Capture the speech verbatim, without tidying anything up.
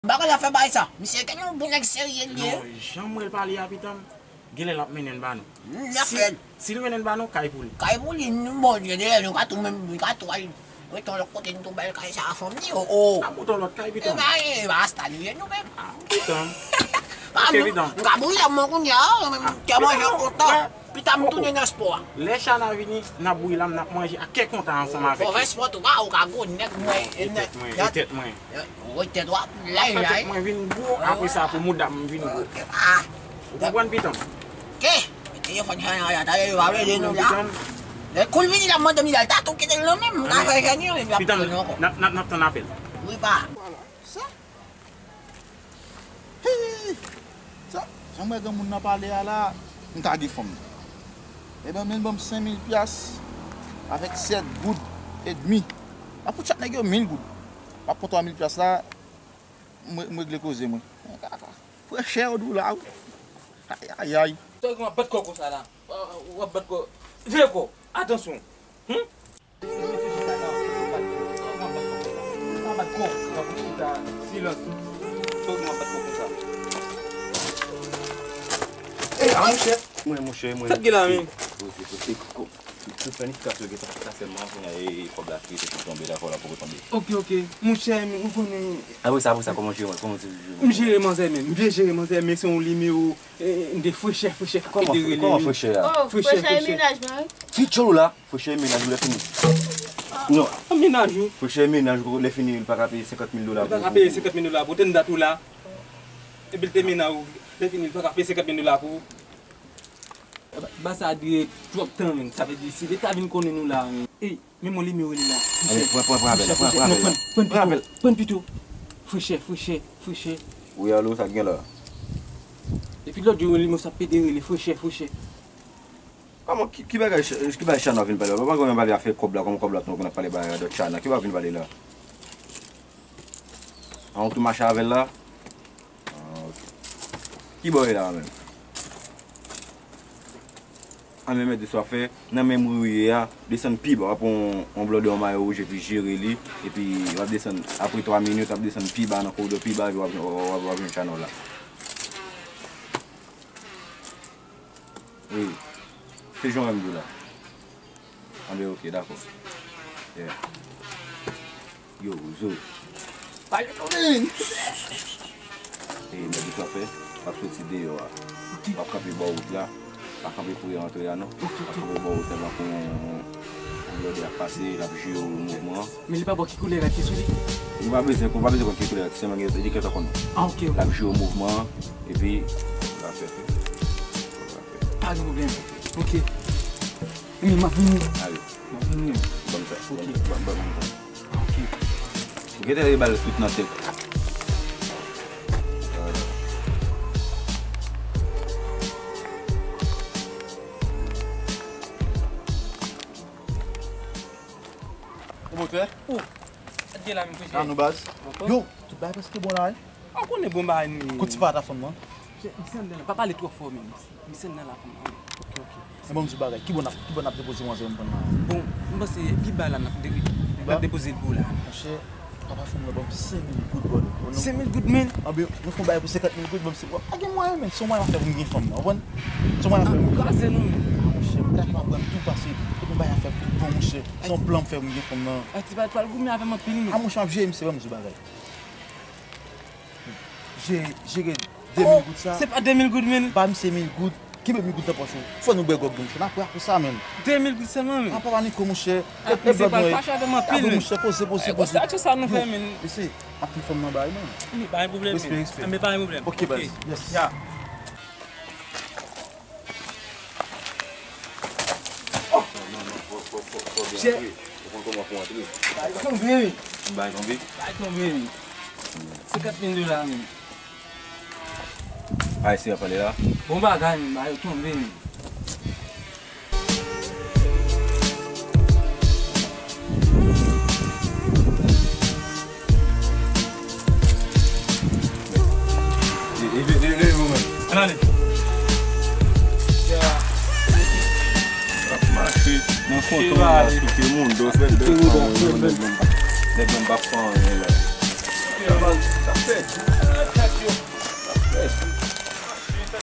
M pa konn zafè bagay sa. Misye gen yon bon nèg serye li ye. Non, jan m wè l pale a, pitan m, genlè l ap mennen l ba nou. L ap fè l. Si l mennen l ba nou, kay pou li. Kay pou li, nou bon, li dèyè nou, ka tou menm, li ka tou al rete yon lòt kote, nou tou bèl kay sa a fanmi, o, o. N ap monte yon lòt kay, pitan m. E ba, e ba, rasta li ye nou menm. Ah, pitan m. Ah, ok, pitan m. M ka boule mwen kounye a, kè manje kontan. Pitan m tounen nan spò a. Lè Chana vini, n ap bouyi lam, n ap manje ak kè kontan ansanm avèk li. Fò fè spò tou, ba, ou ka gwo nèg mwen, e tèt mwen, e tèt mwen. Woy, tèt w ap laj la, tèt mwen vin gwo, apre sa pou mouda m vin gwo. Ah. Ou konprann, pitan m? Ke? Telefòn sa nan la, talè yo pa rele nou la. Lè kou l vini la, m mande m li al tatou kite l nan men m, m ka fè jènye, epi ap pitan m, tounen ankò. N ap, n ap, n ap tann apèl. Wi, pa. Sa? Hi! Sa? Jan m wè granmoun nan pale a la, m ka gen fanm nan. Ebyen, men ban m senk mil pyas avèk sèt goud edmi. M ap fout chak nèg yo mil goud. M ap pran twa mil pyas la, m, m regle koze mwen. Frechè yo di w la, wi. Ayayay. Tòg w ap bat kò konsa la. W ap bat kò. Veye kò. Atansyon. Hum? Tòg w ap bat kò. Silans. Tòg w ap bat kò konsa. Ey, a monchè. Mwen, monchè, mwen. Sa k gen la, men? Tout planifikasyon gen sa, sa sèlman, kounye a, e, e, kòb la ki te tonbe la, kòb la poko tonbe. Ok, ok. Monchè, men ou konnen. Apre sa, apre sa, kòman w jere, kòman w jere? M jere manzè, men. M byen jere manzè, men se yon nimewo, e, m te frechè, frechè, k ap pede rele. Kòman frechè a? Oh, frechè, frechè e mennaj mwen, wi. Ki tchòl ou la? Frechè e mennaj ou lè fini. Non. An mennaj ou. Frechè e mennaj ou lè fini, li pa ka peye senkant mil dola pou ou. Li pa ka peye senkant mil dola pou ou. Tande dat ou la. Epi l te mennaj ou. Lè fini, li pa ka peye senkant mil dola pou ou. Ba sa dire twòp tan, men. Sa vle di, si Leta vin konnen nou la, men. Ey, men mon nimewo li la. Frechè, frechè, frechè. Non, pran, pran apèl la, pran, pran apèl la. Pran pito. Pran pito. Frechè, frechè, frechè. Wi, alo, sa k gen la? Epi lòt jou, li mwen sa pede rele, frechè, frechè. Kòman, ki, ki bagay, ki bagay Chana vin pale la? Papa, kòman pale afè kòb la, kòman kòb la, nou konn ap pale bagay la, dòt Chana. Ki bagay vin pale la? An, ou tou mache avè l la? Ah, ok. Ki bò w ye la menm? An, men mèt di sa w ap fè, nan menm ri w ye a, desann pi ba, w ap pran yon, yon blòdè, yon mayo wouj epi jere li, epi w ap desann, apre twa minit, w ap desann pi ba, nan koridò pi ba, epi w ap, w ap, w ap, w ap jwenn Chana w la. Wi. Se jan w wè m di w la. Anben, ok, dakò. Yeah. Yo, Zo. Pale tou, men! E, men di sa fè, w ap soti deyò a. Ok. W ap kanpe bò wout la. Pa kanpe pre antre a, non. Ok, ok. W ap kanpe bò wout la, w ap pran yon, yon blòdè ap pase, l ap jere w mouvman an. Men li pa bò ki koulè rad ki sou li? Ou pa bezwen, ou pa bezwen konn ki koulè rad, sèlman gen, gen kèk tan konn. Ah, ok, ok. L ap jere w mouvman an, epi l ap fè, fè. Pa gen pwoblèm. Ok. Ebyen, m ap vini. Ale. M ap vini. Ban m sa. Ok. Ban, ban, ban m sa. Ok. Ou gentan gen bal tout nan tèt. Ou montè? Ou. Gade la, men, frechè. An nou baz. Yo, tout bagay prèske bon la, wi. Ou konnen bon bagay nou ye. Kot ti pa ta fanm nan? Misye anndan la, pa pale twò fò, men. Misye anndan la, fanm nan. Ok, ok. E bon, m di w bagay, ki bò n ap, ki bò n ap depoze manzè m pran la? Bon, m panse pi ba la n ap de-, n ap depoze l pou ou la. Monchè, papa fanm nan ban m senk mil goud, bòdè. Senk mil goud, men? Anben, nou fè yon bagay pou senkant mil goud, ban m se, pa gen mwayen, men. Se yon mwayen w ap fè pou m gen fanm nan, w konprann? Se yon mwayen w ap fè pou m gen fanm nan. Ankouraje nou, men. Ah, monchè, m ta ka pran m tou pase, e pou m bay afè tout bon, monchè. Se yon plan m fè pou m gen fanm nan. Ay, ti pa, pral goumen avè m anpil, men. Ah, monchè, m ap jere misye, ban m di w bagay. Jere, jere de mil goud sa. Se pa de mil goud, men. Ba misye mil goud. Kenbe mil goud nan pòch ou. Fò nou bwè gwòg nou, monchè. N ap wè apre sa, men. De mil goud sèlman, men. Apa pa niko, monchè. Ah, misye pral fache avè m anpil, men. Monchè, poze, poze, poze. Sa, sa nou fè, men. Mesye, ap pran fanm nan bay, men. Pa gen pwoblèm, men. Respè, respè. Anben, pa gen pwoblèm. Ok, baz. Yes. Ya. Chè. Ou konn kòman pou antre. Bay tonbe, wi. Bay tonbe? Bay tonbe, wi. Senkant mil dola, men. Ayisyen ap pale la. Bon bagay, men, bay tonbe, men. E, e, e, e, ou menm. Ann ale. Ap mache nan fwonton la, souke moun, dòs, nèg, nèg, nèg, nèg, nèg, nèg, pa fè anyen la. Sa fè.